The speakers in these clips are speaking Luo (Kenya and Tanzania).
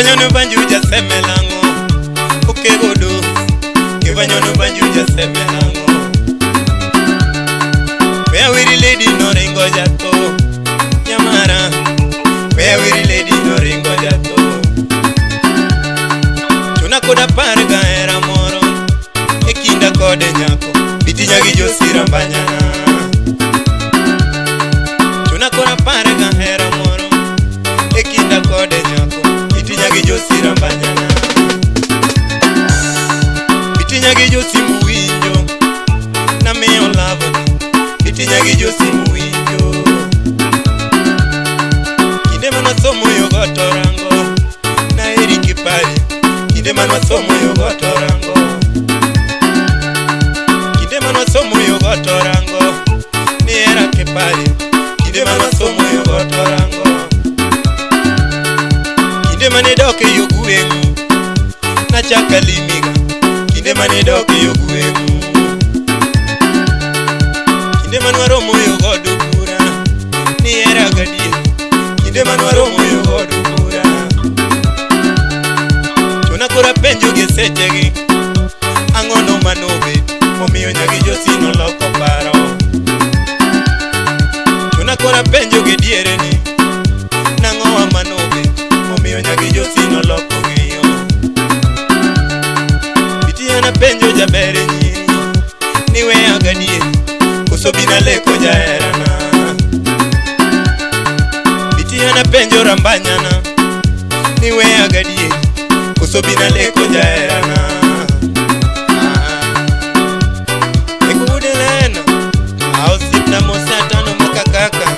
Kivanyono banjuja semelango Okegodo Kivanyono banjuja semelango Where we lady no ringo jato Nyamara Where we lady no ringo jato Chuna koda parga era moro Ekinda kode nyako Bitinya gi josira mbanyana Chuna koda parga era moro Ekinda kode nyako Bitinya gi josira mbanyana Bitinya gi josimu winjo Na miyo lavona Bitinya gi josimu winjo Kinde manasomo yogoto rango Na eri kipari Kinde manasomo yogoto rango Kinde manasomo yogoto rango Ni era kipari Kinde manasomo yogoto rango Kinde mane doke yoguengu Nachaka limiga Kinde mane doke yoguengu Kinde manwaromo yogodo bura Ni era gadie Kinde manwaromo yogodo bura Chuna kora penjo gi sechegi Ang'ono manobe Momiyo nyagi josino loko paro Chuna kora penjo gi diere ni Nang'owa manobe Momiyo nyagi josino loko ng'iyo Bitiana penjo jaber nyiri Ni weya gadie Koso bina leko jaherana Bitiana penjo rambanyana Ni weya gadie Koso bina leko jaherana Ekude leno Ausipna mose atano makakaka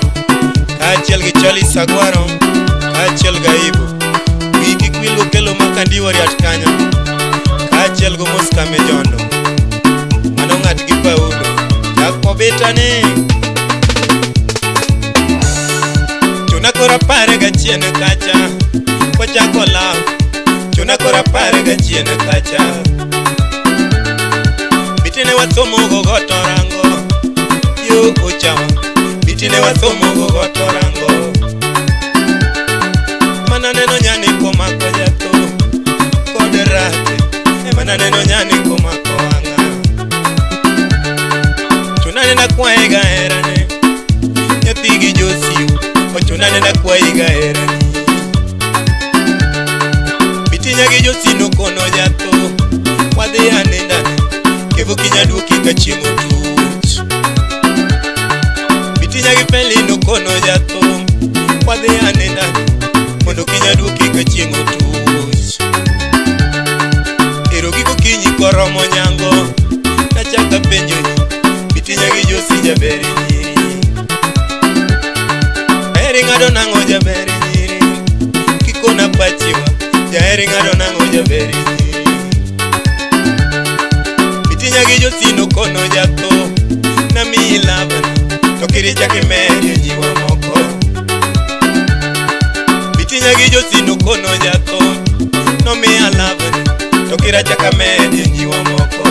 Kaachiel gi Charlie Sagwaro Kaachiel gaibu Wiki kwilgo kelo makandiwo riat kanyo Kaachiel go Mosca Mejondo Mano ng'at gi Paulo Jakobitani Chuna kora pare gachien kacha Kwachako law Chuna kora pare gachien kacha Bitine wasomo gogoto rango Yo ochawa Bitine wasomo gogoto rango Mana neno nyani komako jato Kod rate Mana neno nyani komako wanga Chuna nena kwae gaherane Nyathi gi josiu Ochuna nena kwae gaherani Bitinya gi josino kono jato Wadhi anindane Kevo kinyaduoki ka chieng' otuch Bitinya gi pelino kono jato Wadhi anindane Mondo kinyaduoki ka chieng' otuch Ero gi gokinyi koromo nyango Nachaka penjo Bitinya gi josi jaber nyiri Eri ng'ado nang'o jaber nyiri Kikona pachiwa Jaheri ng'ado nang'o jaber nyiri Bitinya gi josino kono jato Namiyi lavana To kirichak imedie nyiwa moko Bitinya gi josino kono jato Nomiya lavana To kirachak amedie nyiwa moko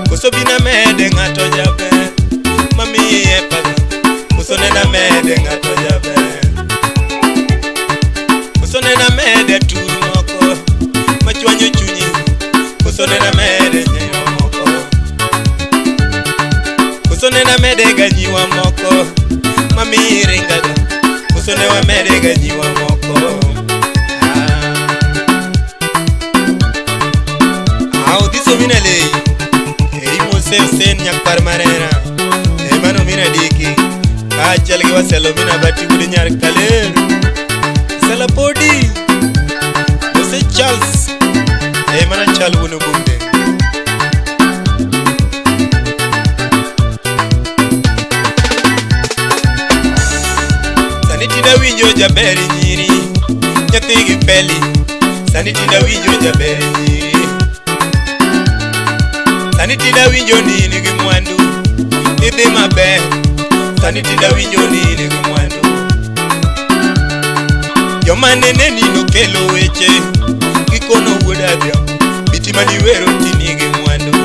Koso bina mede ng'ato jaber Mamiyi epaga Koso nena mede ng'ato jaber Koso nena mede tur moko Machwanyo chunyi Koso nena mede nyiwa moko Koso nena mede ga nyiwa moko Mamiyi ringaga Koso ne wamede ga nyiwa moko Au dhiso mina lei Ei mose Hussein nyakwar marera Emano mina diki Kaachiel gi waselo mina bati wuod nyar Kaleru Sela podi Mose Charles Emana chal wuon Obunde Sani tinda winjo jaber nyiri Nyathi gi peli Sani tinda winjo jaber nyiri Sani tinda winjo ni in gi mwandu Idhi maber Sani tinda winjo ni in gi mwandu Joma nene ni nokelo weche Gikono wuod Adhiambo Biti maniwero tini gi mwandu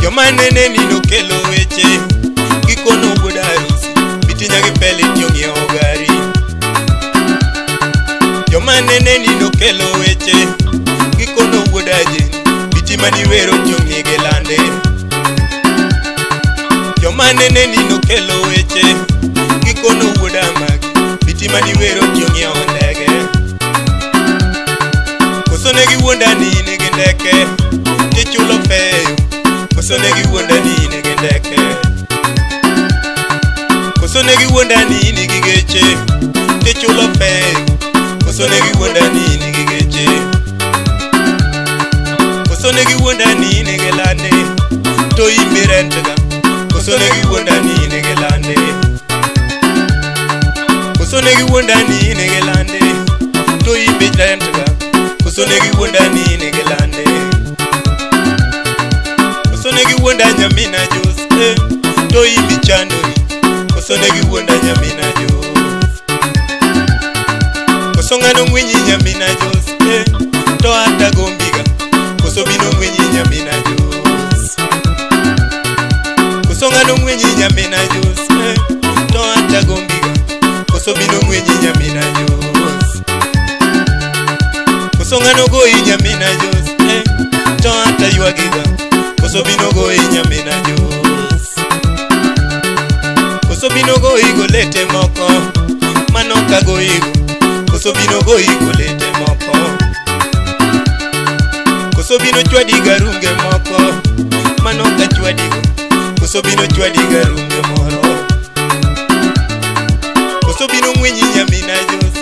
Joma nene ni nokelo weche Gikono wuod Arusi Bitinya gi peli tiong'iewo gari. Neni nokelo weche gikono wuoda magi biti maniwero tiong'iewo ndege. Koso ne giwuonda ni in gi ndeke tichulo feyo. Koso ne giwuonda ni in gi ndeke. Koso ne giwuonda ni in gi geche tichulo feyo. Koso ne giwuonda ni in gi geche. Koso ne giwuonda ni in gi lande to imbi rentga. Koso ne giwuonda ni in gi lande. Koso ne giwuonda ni in gi lande to imbi rentga. Koso ne giwuonda ni in gi lande. Koso ne giwuonda nyamina Jos to imbi chandori. Koso ne giwuonda nyamina Jos. Koso ng'ano ng'winyi nyamina Jos to ata gombiga. Koso bino ng'winyi nyamina Jos. Koso ng'ano ng'winyi nyamina Jos to ata gombiga. Koso bino ng'winyi nyamina Jos. Koso ng'ano goyi nyamina Jos to ata ywagiga. Koso bino goyi nyamina Jos. Koso bino goyi golete moko mano ka goyigo. Koso bino goyi golete moko. Koso bino chwadi garunge moko mano ka chwadigo. Koso bino chwadi garunge moro. Koso bino ng'winyi nyamina Jos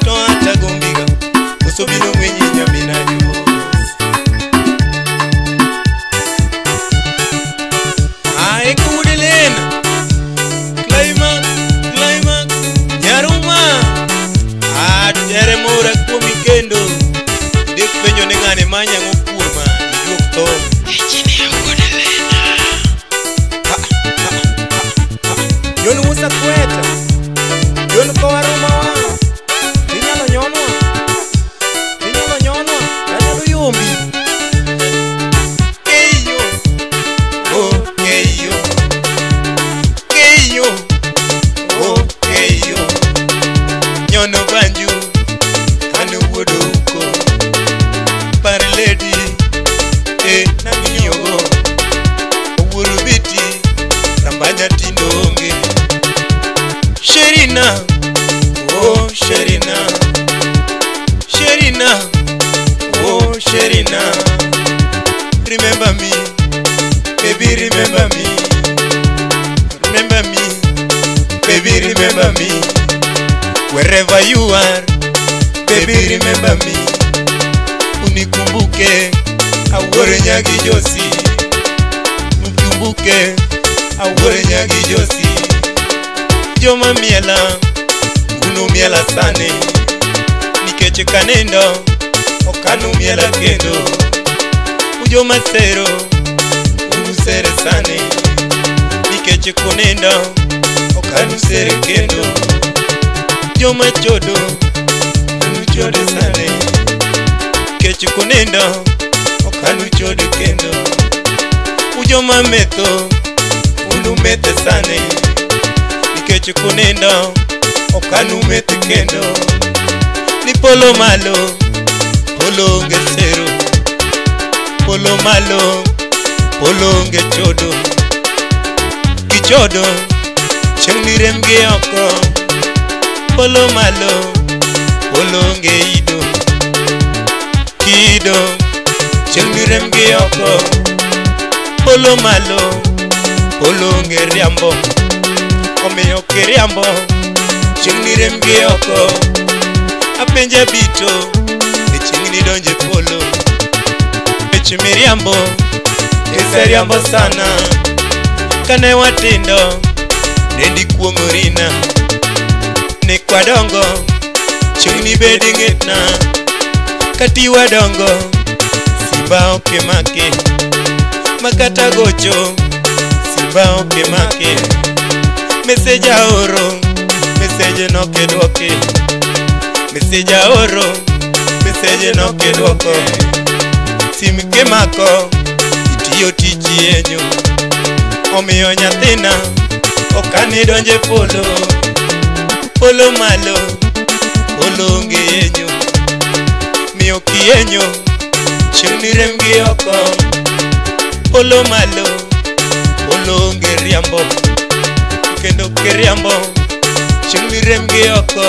to ata gombiga. Koso bino ng'winyi nyamina Jos. Ae kudelena Climax, climax, nyaruma. Atere mora kuomi kendo. Dek penjo ne ng'ane manyang'o kuoma ijuok tho. Yon usa kweta. Yon kowarumawa. Inyalo nyonwa. Inyalo nyonwa. Anyalo yombi. Keyo. Oh keyo. Keyo. Oh keyo. Nyono banju. Anu wuodo uko. Par lady. Nang'iyogo. Owuoro biti. Rambanya tindo onge. Sherina, oh Sherina, Sherina, oh Sherina. Remember me, baby, remember me. Remember me, baby, remember me. Wherever you are, baby, remember me. Unikumbuke, awuoro nyagi Josi. Unikumbuke, awuoro nyagi Josi. Joma miela, unu miela sani. Nikech kanendo, okanu miela kendo. Ujoma sero, unu sere sani. Nikech kunendo, okanu sere kendo. Joma chodo, unu chode sani. Nikech kunendo, okanu chode kendo. Ujoma metho, unu methe sani. Nikech kunendo, okanu methe kendo. Ni polo malo, polo onge sero. Polo malo, polo onge chodo. Kichodo, chieng' ni rem gi oko. Polo malo, polo onge ido. Kido, chieng' ni rem gi oko. Polo malo, polo onge riambo. Omiyo kiriambo, chieng' ni rem gi oko. Apenja bito, ni chieng' ni donje polo. Pech miriambo, iseriambo sana. Kane watindo, nendi kuong'orina. Ne kwadongo, chieng' ni bedi ng'etna. Kati wadongo, simba ok maki. Makata gocho, simba ok maki. Message aoro, message no kedwoki. Message aoro, message no kedwoko. Sim kimako, itiyo tich yenyo. Omiyo nyathina, ok anidonje polo. Polo malo, polo onge yenyo. Miyo kiyenyo, chieng' ni rem gi oko. Polo malo, polo onge riambo. kendo kiriambo chieng' mirem gi oko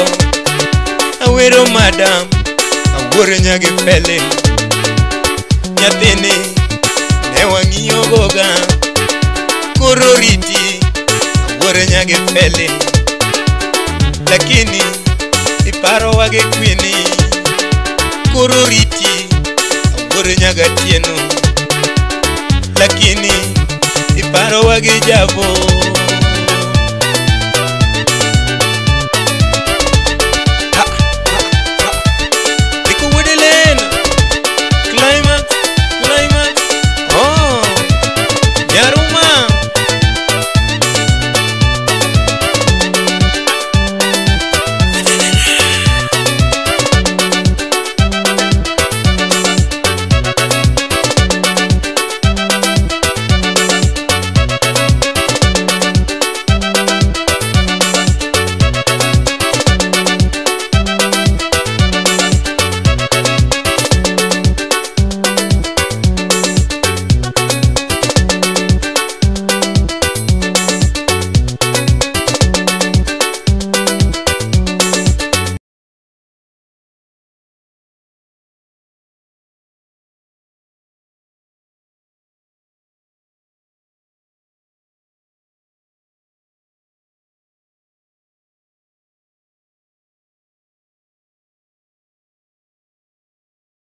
awero madam awuoro nyagi pele nyathini ne wang'iyo goga koro riti awuoro nyagi pele lakini iparowa gi kwini koro riti awuoro nyaga tieno lakini iparowa gi jabo